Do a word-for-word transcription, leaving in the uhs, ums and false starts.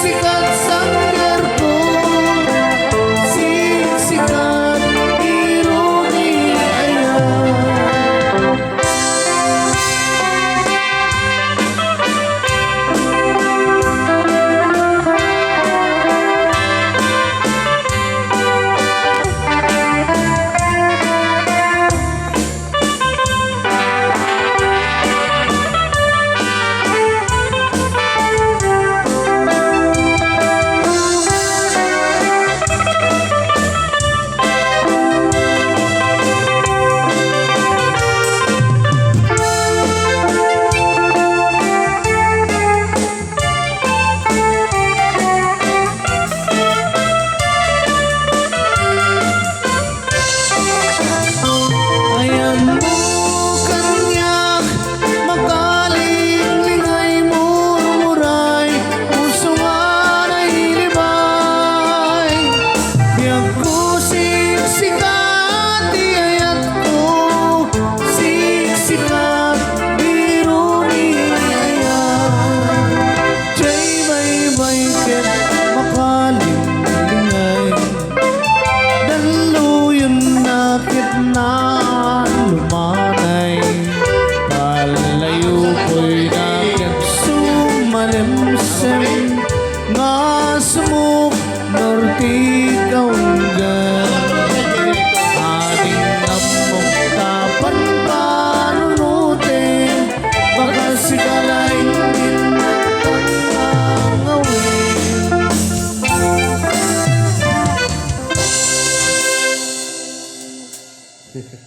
Siksikat sanggerko, siksikat iruni aya. Ayanmo kaniak, makalinglingay, murmuray, puso nga nailibay. Biagko, siksikat ti ayatko, siksikat, iruni aya. Jay baybay ket makalinglingay. Dalluyon na ket na lumanay. Palayo koy na ket sumalemsem. Nga sumok norte kaunggan. Ading ammok ta panpanunoten. Baka sika laeng ti nagtangngawin.